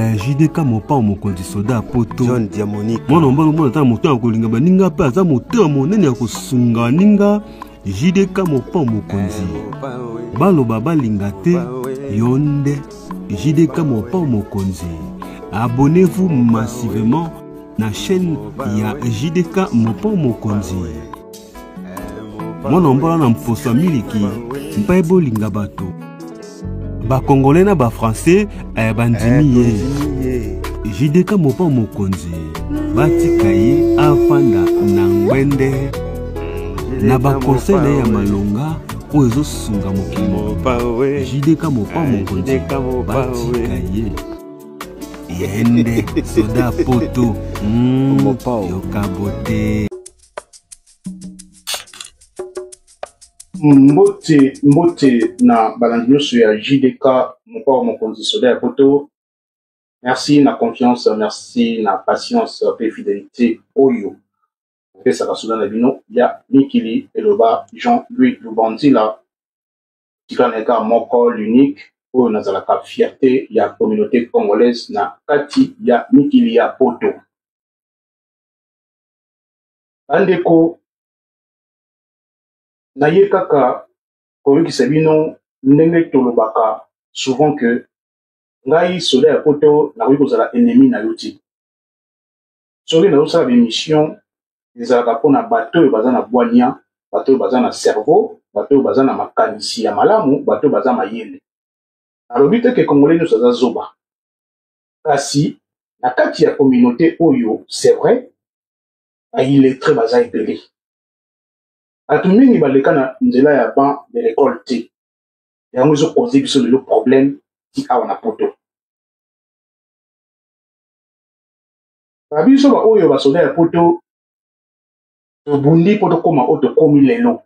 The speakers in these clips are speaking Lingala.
Eh, JDK mopao mokonzi soda ya poto John Diamonique mwana mobali omona ata moto ya kolinga baninga mpe aza motema monene ya kosunga baninga. JDK mopao mokonzi, baloba balinga te, yo nde JDK mopao mokonzi. Abonnez-vous massivement na chaîne ya JDK mopao mokonzi. Mwana mbola na mposo ya miliki mpe bolinga bato bakongole na bafrançais eh, bandimi ye JDK mopao mokonzi batika ye afanda na ngwende na bakonseil na ye ya malonga oyo ezosunga mokili mobimba. JDK mopao mokonzi batika ye ye nde soda poto yoka bote. Mbote mbote na balandi nyonso ya JDK Mopao Mokonzi soda ya poto. Merci na confiance, merci na patience pe fidelite oyo opesaka soda na bino ya mikili, eloba Jean-Louis Lubanzila. Tika na eka moko l'unique oyo nazalaka fierté ya communauté congolaise na kati ya mikili ya poto. Bandeko, naye kaka koyokisa bino ndenge tolobaka souvent que ngai soda ya poto nakoki kozala ennemi na yo te. Soki nazosala ba emission ezalaka mpona bato oyo baza na bwania, bato oyo baza na cerveau, bato oyo baza na makanisi ya malamu, bato oyo baza mayele. Nalobi te ke congolais nyonso aza zoba, kasi na kati ya communauté oyo c'est vrai ba illettrés baza ebele. Bato mingi baleka na nzela ya banc de l'école te, yango ezo causer biso lelo problème ti awa na poto. Ba biso ba oyo ba soda ya poto tobundi mpo tokóma oyo tokomi lelo.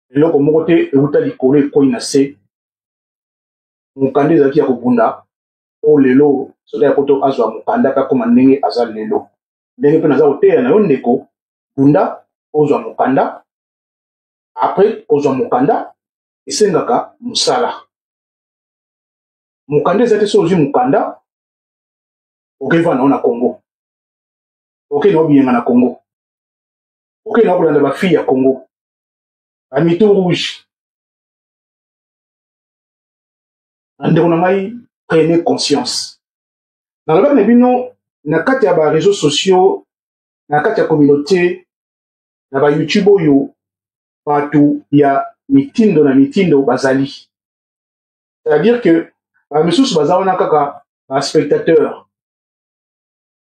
Eloko moko te euta likolo ekwei na se. Mokanda ezalaki ya kobunda oyo lelo soda ya poto azwa mokanda mpe akóma ndenge aza lelo. Ndenge mpe naza koteya na yo ndeko, bunda ozwa mokanda. Après kozwa mokanda esengaka mosala. Mokanda eza te soki ozwi mokanda okei vanda na Congo, okei na obiyenga na Congo, okei na okolanda ba fille ya Congo, ba mito rouge. Ndeko na ngai, prenez conscience. Nalobaki na bino na kati ya ba réseaux sociaux, na kati ya communauté, na ba YouTube oyo bato ya mitindo na mitindo bazali. C'est-à-dire que ba misusu baza wana kaka ba spectateurs,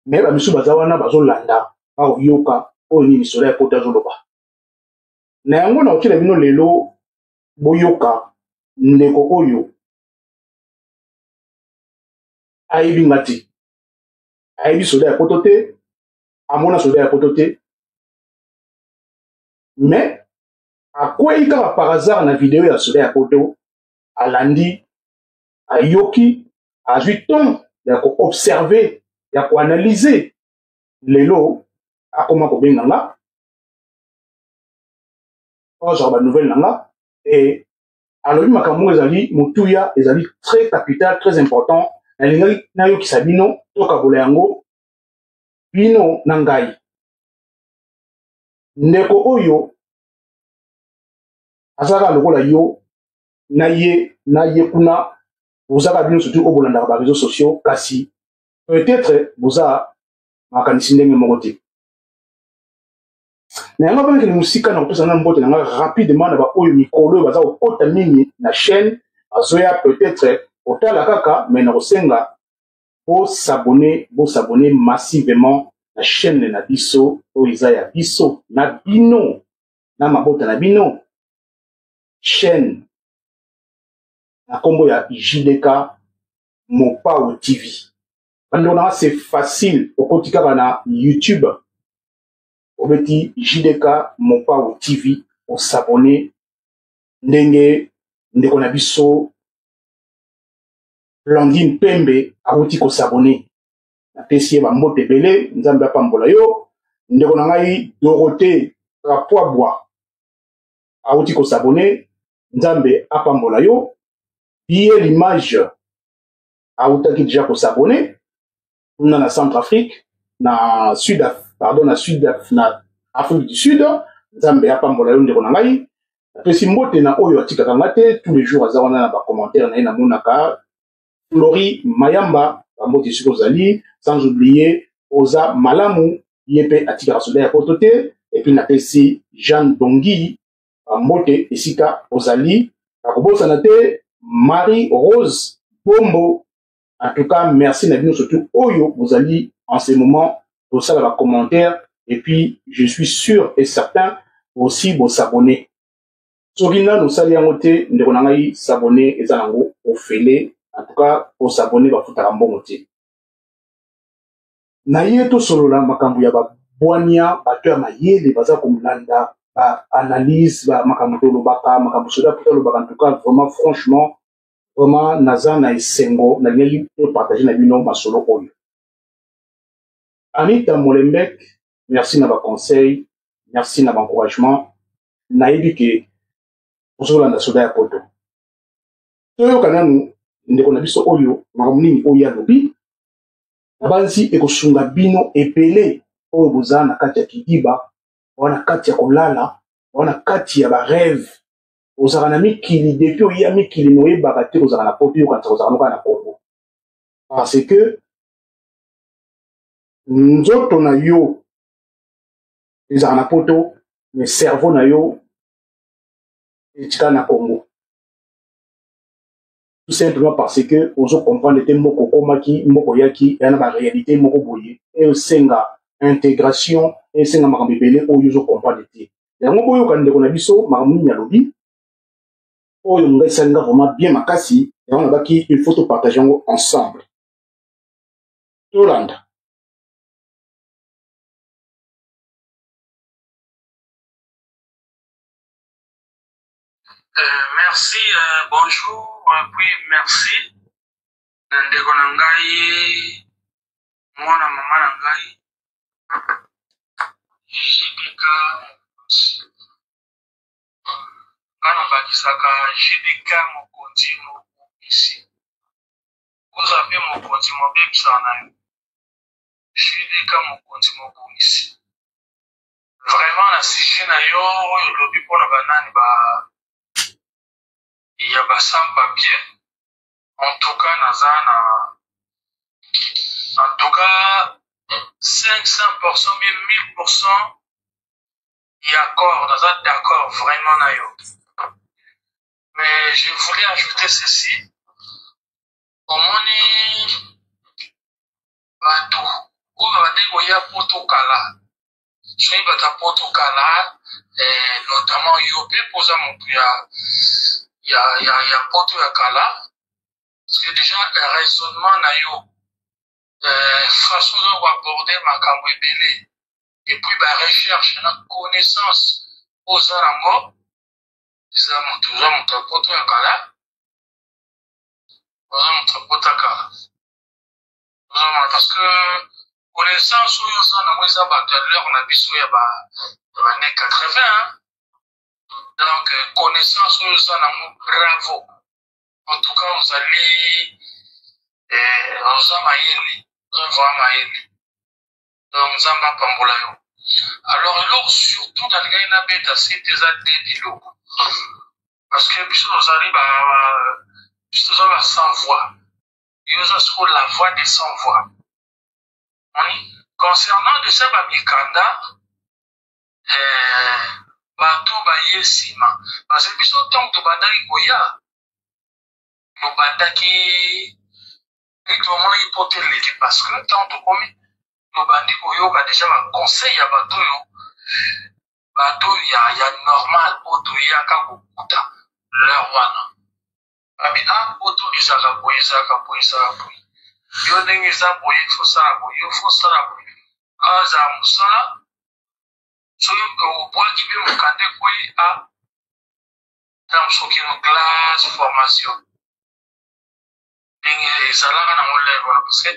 mais ba misusu baza wana bazolanda, bakoyoka oyo nini soda ya poto azoloba. Na yango nakotiela bino lelo boyoka ndeko oyo ayebi nga te, ayebi soda ya poto te, amona soda ya poto te, mais akwei kaka par hasard na video ya soda ya poto, alandi, ayoki, azwi temps ya koobserve, ya koanalyse. Lelo akoma kobenga nga, azwaka ba nouvelle na nga, e alobi makambo moko ezali motuya, ezali très capital, très important. Nalingaki nayokisa bino, tokabola yango bino na ngai. Ndeko oyo azalaka lokola yo na ye na ye kuna, bozaka bino surtout oyo bolandaka ba réseaux sociaux, kasi peut-être boza makanisi ndenge moko te. Na yango abengaki mosika na kopesa na mbote na nga rapidement na baoyo mikolo oyo baza kokota mingi na chaîne, bazoya peut-être kotala kaka, mais na kosenga bosabone, bosabone massivement na chaîne na biso oyo eza ya biso na bino na mabota na bino, chaîne na kombo ya JDK Mopao TV. Bandeko na nga, c'est facile, okoti kaka na YouTube, obeti JDK Mopao TV, osabone ndenge ndeko na biso Blandine Pembe awuti kosabone. Napesi ye bambote ebele, Nzambe apambola yo. Ndeko na ngai Dorothée Kapwabwa awuti kosabone, Nzambe apambola yo. Biye l'image. Autaki deja kosabone kuna na Centrafrique, na Sud, pardon, na Sud, na Afrique du Sud. Nzambe apambola yo, ndeko na ngai. Napesi mbote na oyo atikaka nga te, tous les jours aza wana na bacommentaire na ye, namonaka Flori Mayamba, bambote esika ozali. Sans oublier Oza Malamu, ye mpe atikaka soda ya poto te. Et puis napesi Jeanne Dongi bambote esika ozali. Nakobosana te Marie Rose Bombo. En tout cas, merci na bino surtout oyo bozali en ce moment kosala ba commentaire. Et puis je suis sûr et certain aussi bosabonner. Soki nanu osali yango te, ndeko na ngai, s'abonner eza nango ofele. En tout cas, kosabonner bafutaka mbongo te. Na ye tosolola makambo ya babwania, bato ya mayele baza kolanda baanalyse, makambo tolobaka, makambo soda poto alobaka. En tout cas, vraiment, franchement, vraiment naza na esengo, nalingaki topartage na bino masolo oyo. Anita Molembek, merci na baconseil, merci na baencouragement. Nayebi ke ozolanda soda ya poto. Toyoka nanu ndeko na biso oyo, makambo nini oyo alobi. Banzi ekosunga bino ebele oyo boza na kati ya kidiba, oyo na kati ya kolala, oyo na kati ya barêve. Ozalaka na mikili depuis oya mikili, me oyebaka te kozala na poto, yokanisa kozala noka na Congo, parce que nzoto na yo ezalaka na poto, mais cerveau na yo etikala na Congo, tout simplement parce que ozo comprendre te mboka okomaki, mboka oyaki eya na baréalité moko boye, esenga intégration, esenga makambo ebele oyo ozo comprendre te. Yango boyoka ndeko na biso makambo nini alobi, oyo ngai esalinga vraiment bien makasi. Yango nabaki il faut topartage yango ensemble. Tolanda. Merci, bonjour, puis merci na ndeko na ngai, mwana mama na ngai JDK. Nga nabakisaka JDK mokonzi mobongisi, oza mpe mokonzi mobebisaka na yo. JDK mokonzi mobongisi, vraiment na sujet na yo oyo olobi mpona banani ba ya ba sans papier, en tout cas naza na, en tout cas 500% bien 1000% d'accord, naza d'accord vraiment na yo. Mais je voulais ajouter ceci: omoni bato oyo babandaki koya poto kala, soki bato ya poto kala, notamment yo mpe mpoza moto ya poto ya kala, parce que déjà raisonnement na yo, façon oza koaborder makambo ebele, et puis barecherche na connaissance oza nango, eza moto, oza moto ya poto ya kala, oza moto ya poto ya kala ozomona, parce que connaissance oyo oza nango eza bato ya l'heure na biso ya ba 80. Donc connaissance oyo oza nango, bravo, en tout cas ozali, oza mayele, oza vraiment mayele. Donc Nzambe apambola yo. Alors eloko surtout nalingaki nabeta sete eza de biloko, parce que biso tozali, biso toza ba sans voix, yo oza sikoyo la voix des sans voix. Oni concernant déjà bamikanda, bato baye nsima, parce que biso ntango tobandaki koya, tobandaki, tomonaki poto eleki, parce que ntango tokomi, tobandi koyoka déjà baconseil ya bato oyo, bato ya normal oyo toyaka kokuta l'heure wana. Babi a poto ezalaka boye, ezalaka boye, ezalaka boye, yo ndenge eza boye, fosala boye, yo fosala boye, azala mosala, soki obwaki mpe mokanda ekwei, a ntango soki no classe formation ndenge ezalaka nango l'heure wana, parce que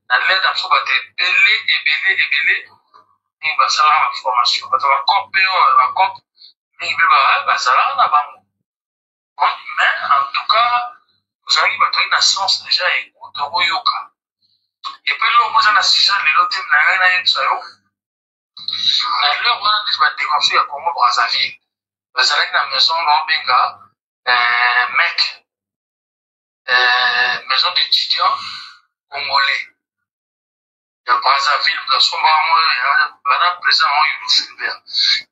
na l'heure na biso bato ebele ebele ebele mingi basalaka baformation, bato bacope mpe oyo bacope mingi mpe bazalaka na bango. Mais en tout cas ozalaki bato aki. na sens deja ya écoute, okoyoka. Et puis eloko eza na sujet lelo te, na ngai nayebisa yo, na l'heure wana nde bandeko mosusu ya Congo Brazzaville bazalaki na maison baobenga mec maison d'étudiants congolais ya Brazzaville, basomba yango bana président yango Youlou Fulbert.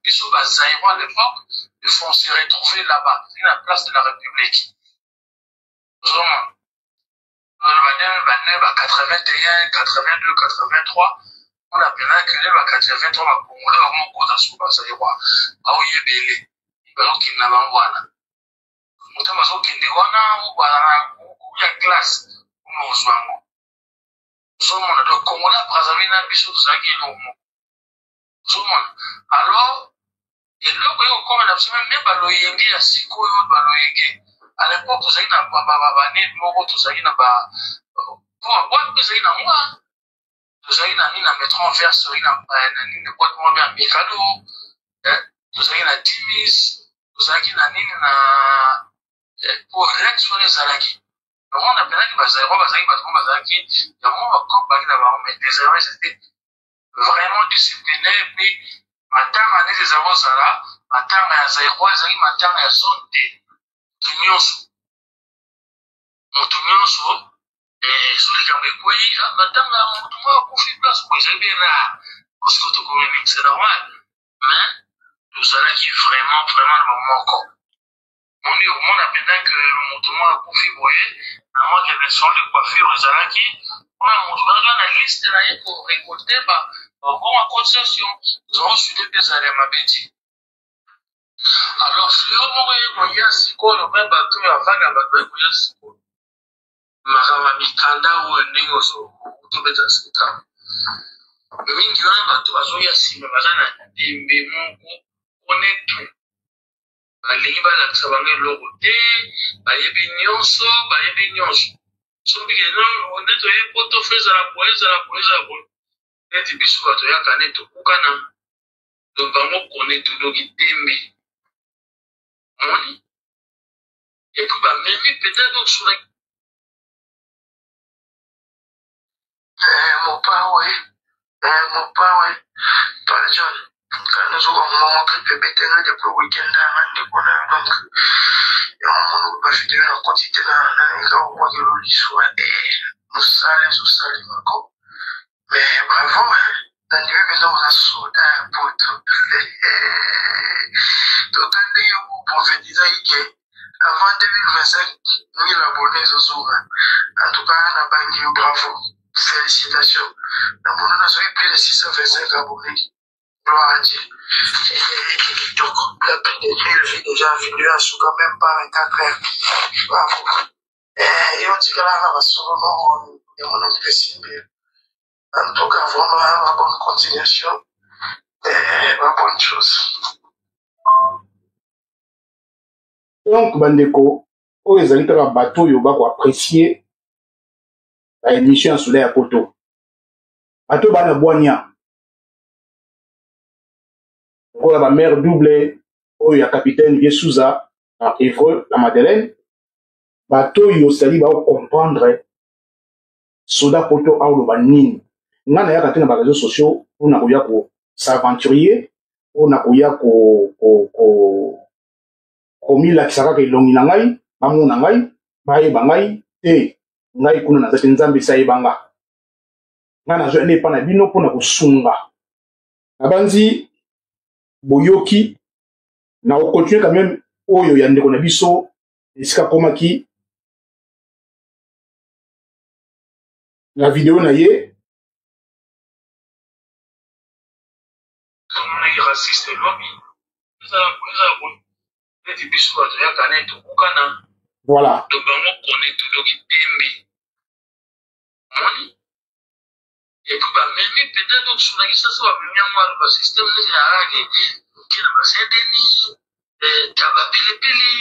Biso ba Zaïrois à l'époque, il faut on se retrouver là-bas na place de la République. Ozomona bane ba 81, 82, 83, mpona mpena kele ba 83, bakongole bakoma kota so ba Zaïrois baoyebele bazokende na bango wana. Moto bazokende wana ya classe oma ozwa yango. Ozomona, donc Congolais Brazzaville na biso tozalaki eloko moko. Ozomona, alors eloko ye kokoma na biso me baloyenge ya sikoyo, baloyenge à l'époque tozalaki na banini moko, tozalaki na ba boîte mpe ezalaki na mwa, tozalaki na nini na Metro Anvers, tozalaki na nini, boîte moko ya Mikado, tozalaki na Timis, tozalaki na nini na po Rex wana ezalaki yango. Napelaki bazaïrois bazalaki bato moko bazalaki yango bakop baki na bango, mais des Zaïrois c'était vraiment discipliné. Et puis matanga neti eza kozala matanga ya Zaïrois, ezalaki matanga ya zone te. Moto nyonso, moto nyonso, so likambo ekwei, matanga ya moto moko akufi place po ezali bien rare parce que tokomi mingi, c'est normal, mais tozalaki vraiment vraiment na bamoko. Moni omona mpenza ke moto moko akufi boye na mwa ke salon de coiffure ezalaki mpona moto bazalaki na liste na ye korécolter babongo cotisation tozalaki mpe ezala ya mabe ti. Alors fléau moko ye koya sikoyo, mpe bato oyo avanda, bato baye koya sikoyo, makambo ya mikanda oyo ndenge tobeta sika mingi wana, bato bazoya nsima baza na tembe moko konetu, balingi balakisa bango eloko te, bayebi nyonso, bayebi nyonso. Soki nde toye po tofa, ezala boye, ezala boye, ezala boye, neti biso bato yaka nde tokukana. Donc bango konetu, donc tembe moni, et puis bamemi peut-être donc sur Mopawe, mopawe Pala John kala nazoka mongongo, grippe ebetenga depuis weekend yanga, ndeko na yo. Donc yango mono bavideo na koti te, nalinga kobwakelo liswa mosala ezosalemako. Mais bravo, nandimi mpenza oza soda ya poto. Toka ndenge koprophétisaki ke avant 2025 1000 abonnés ezozonga. En tout cas nabangi yo, bravo, félicitations. Namona nazwaki plus de 625 abonnés, gloire à Dieu. Kitoko, la plus de 1000 vues déjà, vidéo ya suka même pas 24 heures, bravo. Yo tikala na basolo nongo yango na mipesi mpe. En tout cas vraiment ma bonne continuation et ma bonne chose. Donc bandeko, oyo ezali kaka bato oyo bakoapprécier baémission ya soda ya poto, bato bana bwania lokola bamare double oyo ya capitaine Vie Souza na Évreux na Madeleine, bato oyo osali bakocomprendre soda poto aoloba nini. Ngai nayaka te na baréseaux sociaux mpona koya kos'aventurer, mpona koya komilakisa kaka elongi na ngai, bamona ngai, bayeba ngai te. Ngai kuna naza te, Nzambe esi ayeba nga. Ngai nazwa nde epa na bino mpona kosunga. Nabanzi boyoki na kocontinuer quand même oyo ya ndeko na biso esika akomaki na video na ye. Raciste lobi ezala boye, ezala boye, neti biso bato yaka nde tokukana. Voilà. Donc bango konetu, donc tembe moni, et puis bamemi peut-être donc sur Kinshasa, bamemi yango wana basystème neti ya rage oke na basaint-denis, taba pilipili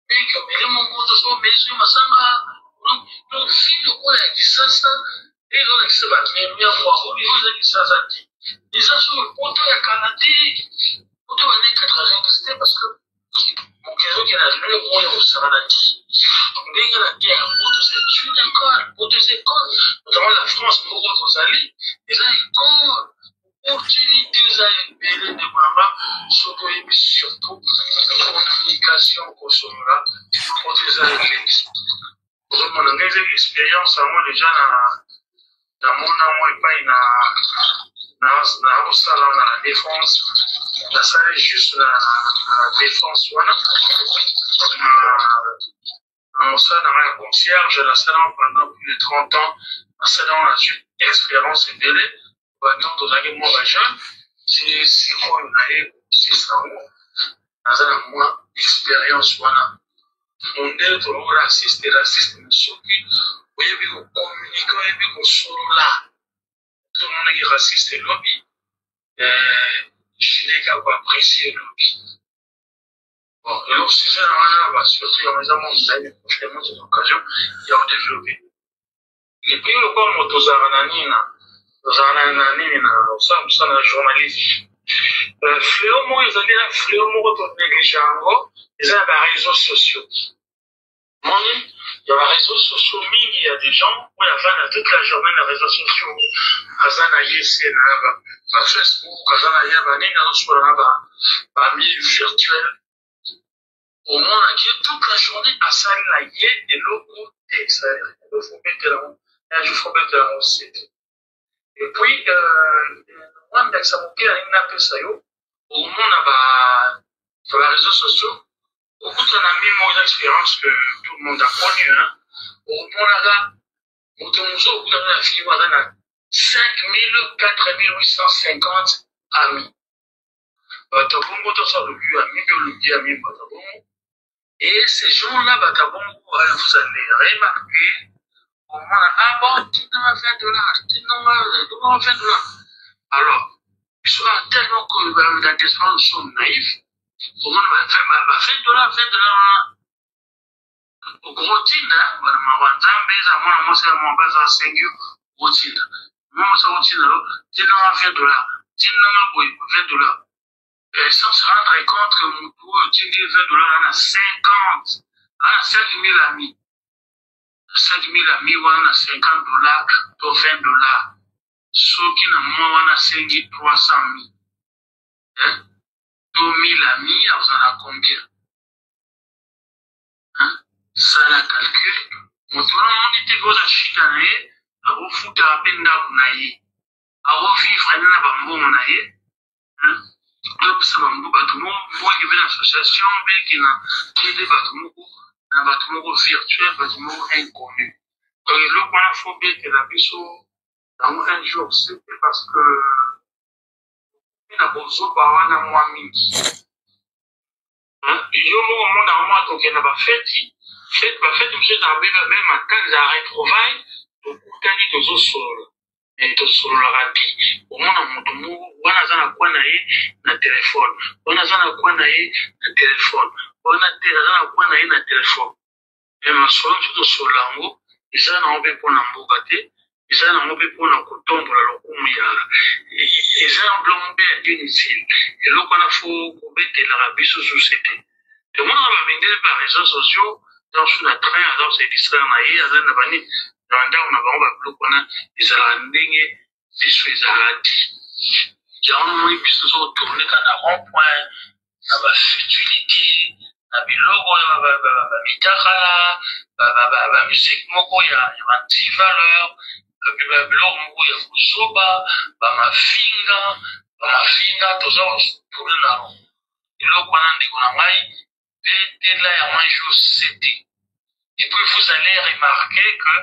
mingi, omeli mongoto, so omeli soki masanga. Donc ville lokola ya Kisasa ezolakisa bamemi yango oyo eza Kisasa te, eza soki poto ya kala te, poto bane 90 te, parce que Mokili ezokende na lure moko ya kosakana te. Ndenge na te ya poto c'est une école. Poto eza école. Notamment la France moko tozali eza école. Opportunité eza ebele ndeko na nga soki oyebi surtout communication kosolola poto eza elengi. Ozomona ngai eza experience yango deja na namona yango epai na nakosala na la défense nasali juste na défense wana na mosala na ngai ya concierge nasala yango pendant plus de 30 ans nasala yango nazwi expérience ebele banio tozalaki mwa bajeune ti sikoyo naye kosilisa yango naza na mwa expérience wana mondele tolobi raciste raciste mais soki oyebi kocommunike oyebi kosolola tomonaki raciste elobi jideka koapprécie elobi bon eloko sujet na wana basurtout yango eza mwa molai prochainement c'est l'occasion ya kodévelopper. Et puis lokola moto ozalaka na nini na ozalaka na nini na osala mosala na journalisme euh, fléau moko ezali na fléau moko to néglige yango eza na baréseaux sociaux moni ya baréseaux sociaux mingi ya des gens oyo avanda toute la journée na réseaux sociaux aza na ye se na bafacebook aza na ye banini azosola na bami virtuel omonaki toute la journée asali na ye eloko te fobetela yango un jour fobetela yango sete. Et puis mwa ndakisa moke nalingi napesa yo okomona ba baréseaux sociaux okutana mi moko eza expérience que tout le monde a connu hein okomonaka moto mosusu okutana na fille aza na 5000 4850 amis bato ya bongo toso alobi ami mpe olobi ami bato ya bongo. Et ces gens-là bato ya bongo, vous allez remarquer omona ah bon tindanga 20 $, tindanga 20 $. Alors biso kaka tellement que na diaspora nous sommes naïfs, omona ba 20 $, 20 $ wana okotinda bana mawa Nzambe eza mwana mwasi ya mwa baza asengi yo okotinda mwa mwasi akotinda yo tindanga 20 $, tindanga boye 20 $, et sans se rendre compte que motu oyo otindi 20 $ ana 50 ana 5000 amis, 5000 amis wana na 50 $ to 20 $, soki na mwa wana asengi 300 mille to 1000 amis, akozala combien? Sala calcul. Moto wana omoni te koza shida na ye akofutaka mpe ndako na ye akovivre na bambongo na ye topesa bango bato moko mpe na association mpe na ede bato moko na bato moko virtuel bato moko inconnu. Donc eloko wana fo betela biso yango un jour, c'était parce que na bozoba wana mwa mingi yo moko omona mwa tokende bafeti fete bafeti mosusu ezala mpe matanga ezala retrouvaille tokutani tozosolola tosololaka te omona moto moko wana aza na kwa na ye na telefone wana aza na kwa na ye na telefone wana te aza na kwa na ye na telefone me masolo mosusu tosolola yango eza nango mpe mpona mboka te eza nango mpe mpona kotombola lokumu ya eza biloko mpe ya inutile. Eloko wana fo kobetelaka biso susu te tomonaka bamindele mpe baréseaux sociaux donc su na train aza kose distraire na ye aza na banini na bandako na bango babiloko wana ezalaka ndenge biso ezalaka te. Yango namoni biso tozo kotourne kaka na rond point na bafutilité na biloko bamitakala bamusique moko ya baantivaleur biloko moko ya kozoba bamafinga bamafinga toza kotourne na rond. Eloko wana ndeko na ngai betela yango un jour c'était. Et puis vous allez remarquer que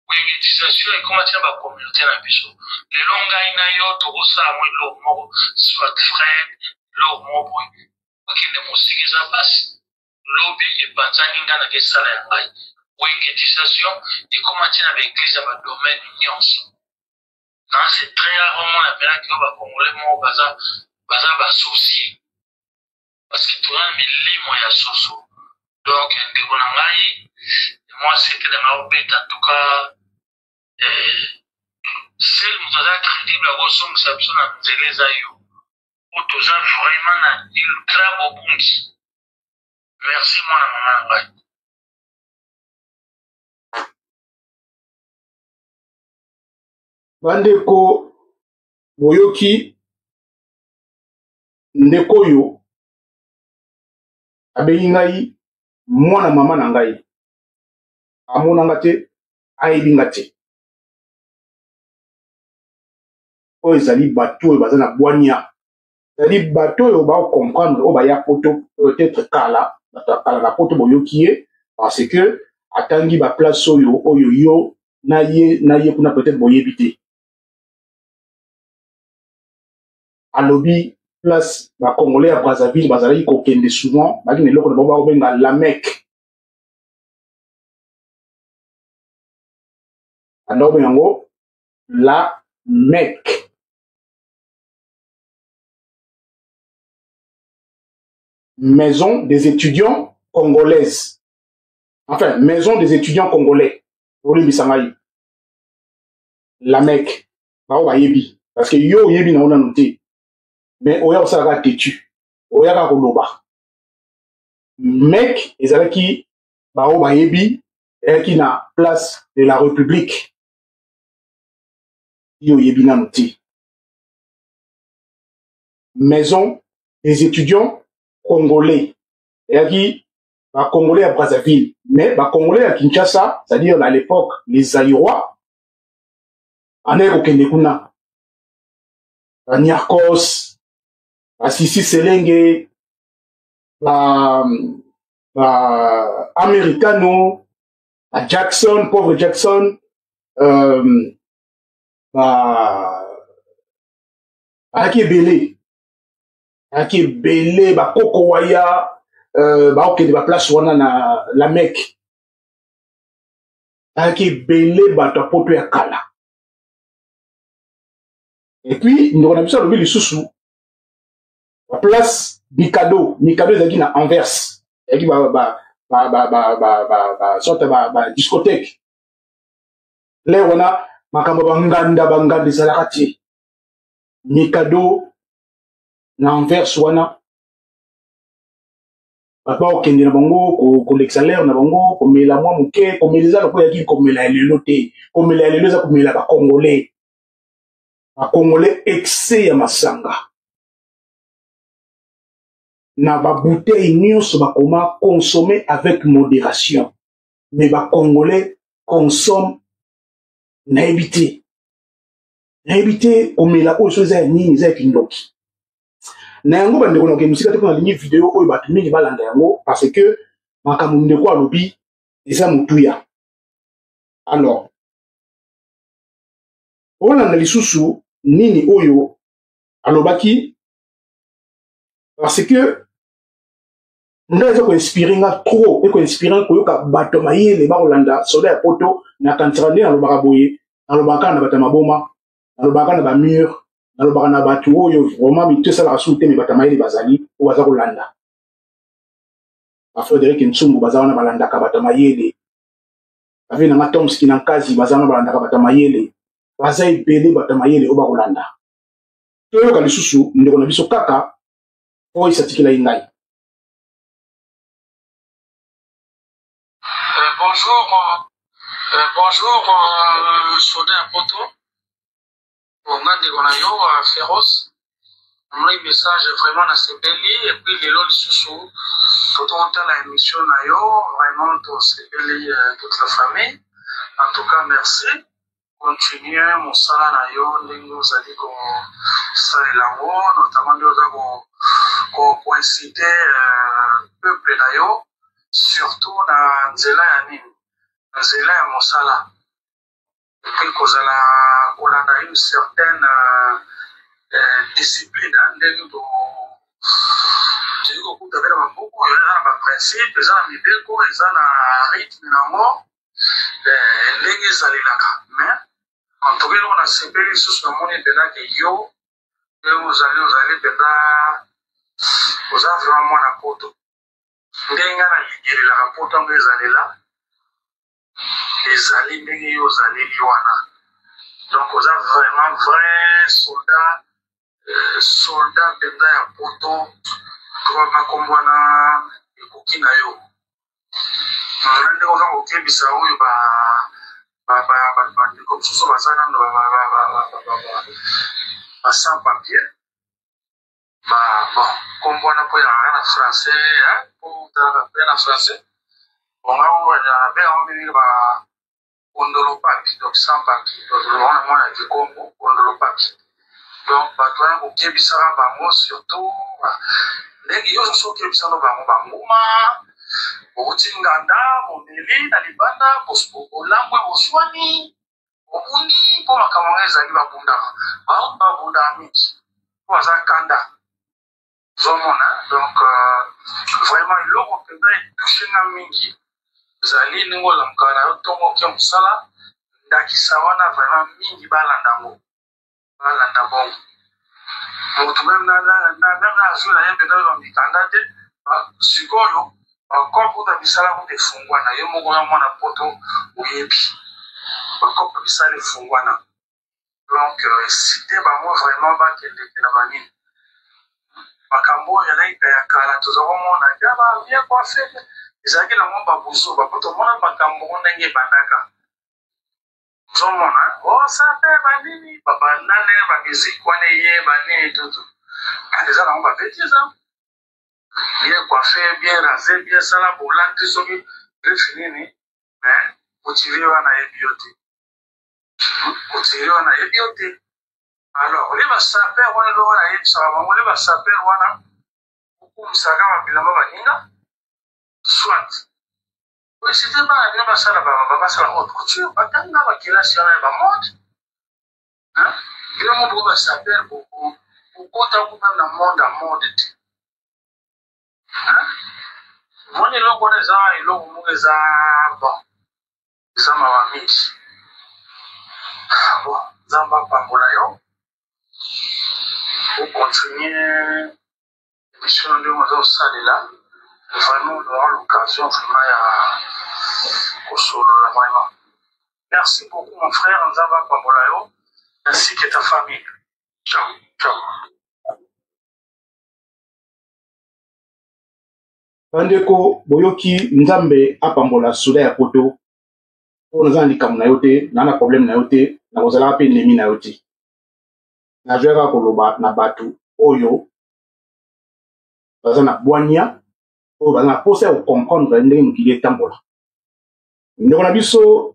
monétisation ekoma tina bacommunauté na biso lelo ngai na yo tokosala mo eloko moko soit frère eloko moko boye okende mosika eza mpasi lobi epanzani ngai na kesala ya ngai wengetisation ekoma ntina baeglise ya badomaine nyonso. Na c'est très rare omona mpenaki oyo bacongolais moko baza baza basorcier parce que toza na milimo ya soso. Donc ndeko na ngai mwasi etelema obeta en tout cas seul moto aza crédible akozongisa biso na nzela eza yo po toza vraiment na ultra bobungi. Merci mwana mama na ngai. Bandeko, boyoki ndeko oyo abengi ngai mwana mama na ngai, amona nga te, ayebi nga te. Oyo ezali bato oyo baza na bwania, ezali bato oyo baocomprendre, oyo baya poto peut-être kala, bato ya kala na poto. Boyoki ye parce que atangi baplace oyo oyo yo na ye na ye kuna peut-être boyebi te. Alobi place bacongolais ya Brazzaville bazalaki kokende souvent, bazalaki na eloko na bango bakobenga Lamec, banda kobenga yango la Mecque, maison des étudiants congolaises, enfin maison des étudiants congolais. Olimbisa ngai, la Mecque, bao bayebi, parce que yo oyebi na yo nanu te, mais oya kosalaka tetu, oyaka koloba. Mecque ezalaki, bao bayebi, ezalaki na place de la République. Yo oyebi nanu te. Maison des étudiants congolais eyaki bacongolais ya Brazzaville, mais bacongolais ya Kinshasa, c'est-à-dire à l'époque les Zaïrois, andaki kokende kuna, baniarcos, basisi selenge, ba, ba americano, ba Jackson, pauvre Jackson, ba bazalaki ebele, bazalaki ebele, bakoko waya, baokende baplace wana na la Mecque. Bazalaki ebele, bato ya poto ya kala. Et puis ndeko na biso alobi lisusu place Mikado. Mikado ezalaki na Anvers, ezalaki ba, ba, ba, ba, ba, ba, ba, ba, sorte ba, ba discothèque. Lere wana makambo banganda banganda ezalaka te. Mikado na Anvers wana, bato bakokende na bango kolekisa lere na bango, komela mwa moke. Komela eza lokola eyaki komela ya lelo te. Komela ya lelo eza komela bacongolais, bacongolais excès ya masanga na babouteille nyonso bakoma consommer avec modération, mais bacongolais consomme, nayebi te, nayebi te komela oyo so eza ya nini, eza ya kindoki na yango. Bandeko, nakoke mosika te mpo nalingi video oyo bato mingi balanda yango, parce que makambo ndeko alobi eza motuya. Alors olanda lisusu nini oyo alobaki, parce que ngai eza koinspire nga trop, ekoinspire koyoka bato mayele bakolanda soda ya poto. Nakanisaka nde nalobaka boye, nalobaka kaka na bato ya maboma, nalobaka na bamur, nalobaka na bato oyo vraiment mitu esalaka suku te, me bato ya mayele bazali oyo baza kolanda. Bafrederik Ntsumbu baza wana, balandaka bato ya mayele. Bavi nanga Tomski na Nkazi baza wana, balandaka bato ya mayele. Baza ebele bato ya mayele oyo bakolanda. Toyoka lisusu ndeko na biso kaka oyo atikelaki ngai. Bonjour, bonjour, soda ya poto. Nga ndeko na yo Féroce, namoni message, vraiment nasepeli. Et puis lelo lisusu tototala émission na yo, vraiment tosepeli, toute la famille. En tout cas merci, continue mosala na yo ndenge ozali kosalela yango, notamment nde oza koincite peuple na yo, surtout na nzela ya nini, nzela ya mosala, et puis kozala kolanda une certaine discipline, ndenge toyei kokuta mpe na bamboka oyo eza na baprincipe, eza na mibeko, eza na rythme nango ndenge ezalelaka. Mais en tout cas eloko nasepeli lisusu, namoni mpenzake yo ndenge ozali, ozali mpenza, oza vraiment mwana poto ndenge ngai naligelelaka poto yango ezalela, ezali ndenge yo ozaleli wana. Donc oza vraiment vrai soldat, soldat mpenza ya poto. Makombo wana. Ekoki na yo. Na ndenge oza kokebisa oyo ba bandeko mosusu baza nano ba sans papier ba bon nkombo wana mpo ezalaka na français mpo otalaka mpe na français bonga oyo yango mingi ba kondolopapi donc sans papier donc wana mwana ya kikongo kondolopapi donc bato wana kokebisaka bango surtout ndenge yo soki okebisaka bango banguma bouti nganda bomeli na libanda bolangwe boswani bobundi mpo makambo yango ezali babundaka bango babundaka mingi mpo baza kanda ozomona donc euh, vraiment eloko mpenza etouche nga mingi ezali ndenge olamukaka na yo ntongo oke mosala ndakisa wana vraiment mingi balanda yango balanda bongo moto meme na azwi na ye mpenza oyo mikanda te sikoyo bakope kuta misala kuta efungwana yo moko ya mwana poto oyebi bakope misala efungwana donc euh, esite bango vraiment bakendeke na banini makambo oyo ezalaki ya kala toza komona ya ba bien coiffe ezalaki nango babuzoba po tomona makambo ngo ndenge ebandaka ozomona osape oh, banini babanda ndenge bamiziki wana eye banini tutu eza nango babetise bien coiffe bien rase bien sala bolati soki griffe nini mais motive wana ayebi yo te couturier wana ayebi yo te alors le basaper wana eloko wana ayebisaka bango le basaper wana okumisaka babilamba baninga soit oesite bana bino basala basala haute couture batanga bakelasi wana ya bamode bino mo boko basaper bokota kuna na monde ya mode te moni eloko wana eza eloko moko eza bon eza mawa mingi bon nzambe apambola yo ocontinue émission ndenge oza kosalela vraiment on aura l'occasion vraiment ya kosolola vraiment merci beaucoup mon frère nzambe apambola yo ainsi que ta famille ciao ciao Bandeko boyoki nzambe apambola soda ya poto oyo naza na likambo na yo te na na problème na yo te nakozalaka mpe ennemi na yo te nazwaki kaka koloba na bato oyo baza na bwania oyo baza na mposa ya kocomprendre ndenge mokili etambola ndeko na biso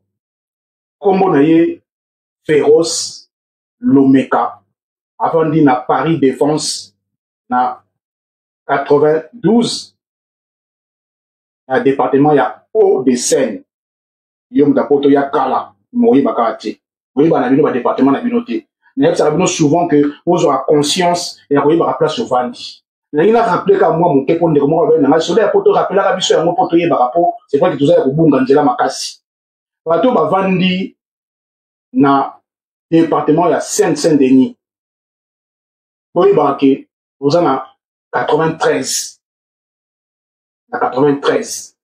nkombo na ye feroce lomeka avandi na paris défense na 92 na département ya Hauts de Seine yo moto ya poto ya kala moyeba kaka te boyeba na bino ba département na bino te nayebisaka bino souvent que bozwaka conscience ya koyebaka place ovandi nalingi na rappele kaka mwa moke mpo ndeko moko alobaki na ngai soda ya poto rappelaka biso yango mpo toyebaka mpo c'est vrai que toza ya kobunga nzela makasi bato bavandi na département ya sainte saint denis boyebaka ke oza na 93 na 93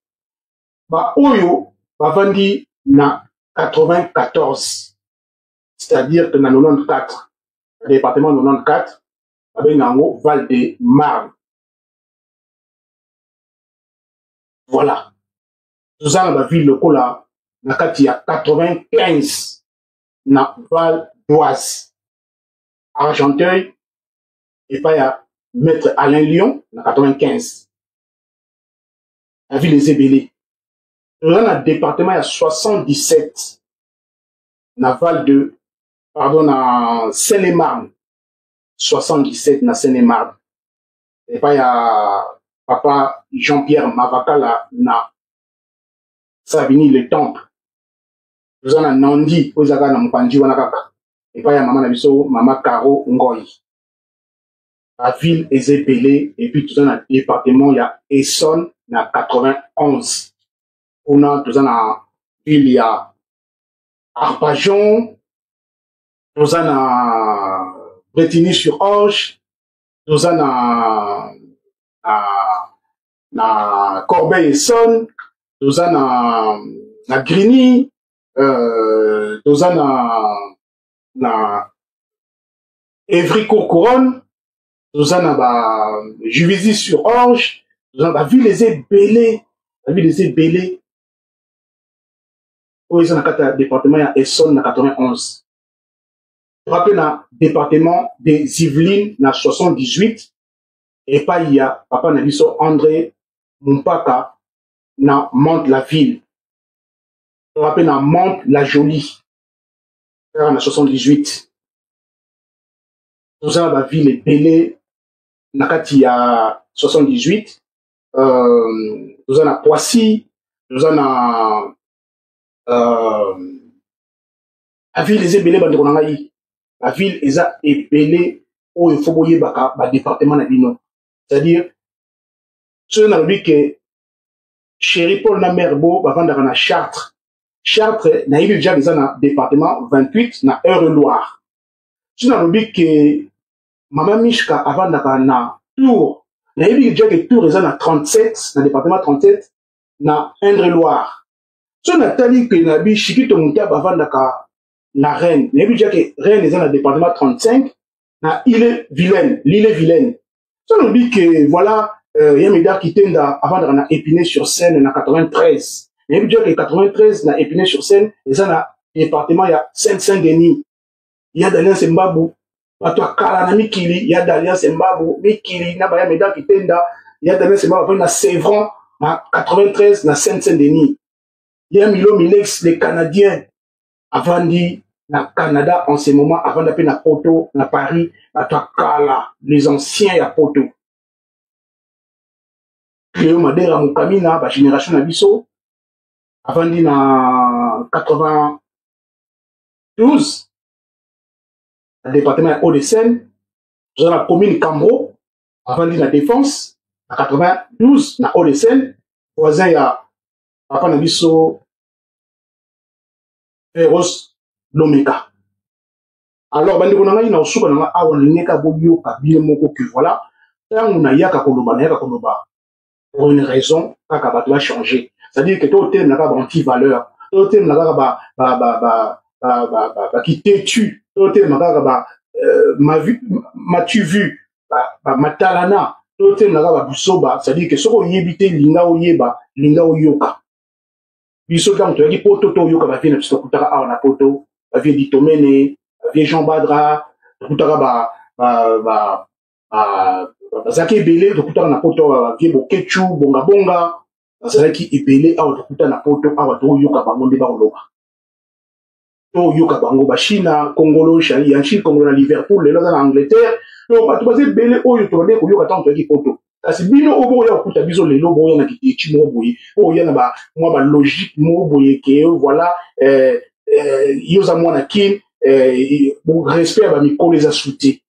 baoyo bavandi na 94 c'est-à-dire que na 94 département 94 babenga yango val de marne voilà toza na baville lokola na kati ya 95 na val d'oise argenteuil epai ya maître alain lion na 95 na ville eza ebele toza na département ya 77 na val de pardon na seine et marne 77 na seine et marne epai ya papa jean pierre mavakala na savini le temple toza na nandi oyo ezalaka na mopanzi wana kaka epai ya mama na biso mama caro ngoi baville eza ebele epuis toza na département ya essonne na 91 kuna toza na ville ya arpajon toza na brétigny sur orge toza na, na, na corbeil essonne toza na, na grigny euh, toza na, na Evry Courcouronne, toza na ba Juvisy sur Orge, Toza na baville eza ebele, baville eza ebele oyo eza na kati ya département ya Essonne na 91. Toza mpe na département des Yvelines na 78 epai ya papa na biso André Mumpaka na Mantes-la-Ville. Toza mpe na Mantes-la-Jolie kaka na 78. Toza na baville ebele na kati ya 78, toza na Poissy, toza na baville eza ebele. Bandeko na ngai, baville eza ebele oyo fo boyebaka badepartement na bino. C'est-à-dire soki nalobi ke Chéri Paul na mère Bo bavandaka na Chartres, Chartres nayebi deja eza na département 28 na Eure-Loire. Soki nalobi ke mama Mishka avandaka na Tours, nayebi deja ke Tours eza na 37, na département 37 na Indre-Loire. Soki natali ke na bi Shikito Mutaba avandaka na Rennes, nayebi deja ke Rennes eza na département 35 na Ille-Vilaine, l'Ille-Vilaine. Soki nalobi ke voilà, ya Medar Kitenda avandaka na Épinay-sur-Seine na 93, nayebi deja ke 93 na Épinay-sur-Seine eza na département ya Seine-Saint-Denis. Ya Daniel Sembabu, bato ya kala na mikili, ya Daniel Sembabu mikili na baya Medar Kitenda, ya Daniel Sembabu avandi na Sevran na 93 na Seine-Saint-Denis. Ya Milo Milex le Canadien avandi na Canada en ce moment, avanda mpe na Poto na Paris, bato ya kala, les anciens ya Poto. Cléo Madera Mokamina, ba génération na biso, avandi na 92 na département ya Hauts-de-Seine. Toza na commune Cambro, avandi na Défense na 92 na Hauts-de-Seine, voisin ya papa na biso Eros Lomeka. Alors bandeko na ngai, na osuka na ngai awa, nalingi kaka boyoka bino moko que voilà, ntango nayaka koloba, nayaka koloba pour une raison kaka bato bachanger. C'est-à-dire que totelemela kaka ba-anti-valeur, totelemela kaka bakitetu, totelema kaka matu vu matalana, totelema kaka babusoba. C'est-à-dire que soki oyebi te, linga oyeba, linga oyoka. Biso ntango toyaki Poto, toyoka bavie na biso, tokutaka awa na Poto bavie Ditomene, bavie Jean Badra, tokutaka bazalaki ebele. Tokutaka na Poto awa bavie Bokechu Bongabonga, bazalaki ebele awa. Tokuta na Poto awa, toyoka bango nde bakoloba, toyoka bango bashina Kongolo, Yanchi Kongolo na Liverpool, lelo aza na Angleterre. Donc bato baza ebele oyo tobandeki koyoka ntango toyaki Poto. Kasi bino oyo bokoya kokuta biso lelo, boya na kiteci moko boye, oya na mwa balogique moko boye ke voilà, yo oza mwana Kin, respect ya bamikolo eza su te,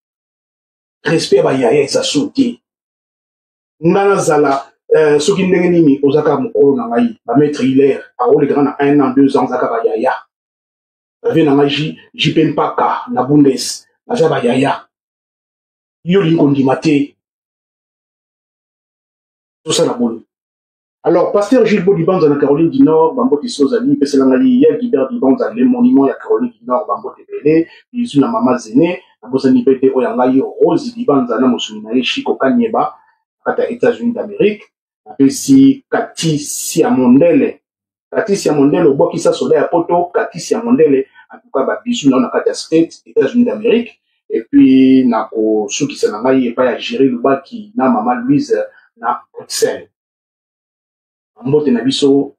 respect ya bayaya eza su te. Nga nazala soki ndenge nini, oza kaka mokolo na ngai. Bamaître Hilaire aolekaka na 1 an, 2 ans, aza kaka yaya. Bavie na ngai JP Mpaka na Bundes, baza bayaya. Yo olingi kondima te, tosala boni? Alors pasteur Gilles Bodibanza na Caroline du Nord, bambote so ozali, pesela ngai ya Guibert Dibanza, le monument ya Caroline du Nord, bambote ebele. Bizu na mama Zene. Nabosani mpe te oyo ya ngai Rose Dibanza na mosuni na ye Chiko Kanyeba na kati ya États-Unis d'Amérique. Napesi Katisi ya Mondele, Katisi ya Mondele, obwakisa soda ya Poto, Katisi ya Mondele, en tout cas babizu na yo na kati ya State États-Unis d'Amérique. Et puis nakosukisa na ngai epai ya Jerry Lubaki na mama Louise na Bruxelles. Mbote na biso,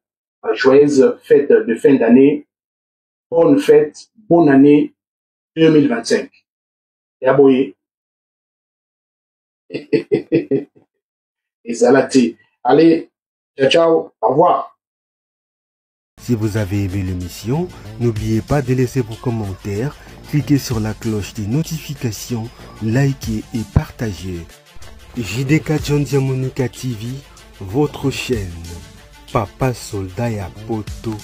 joyeuse fête de fin d'année, bonne fête, bonne année 2025 ya boye ezala te. Allez, ciao ciao, au revoir. Si vous avez aimé l'émission, n'oubliez pas de laisser vos commentaires, cliquez sur la cloche des notifications, likez et partagez. JDK John Diamonica TV, votre chaîne. Papa Soldat ya Poto.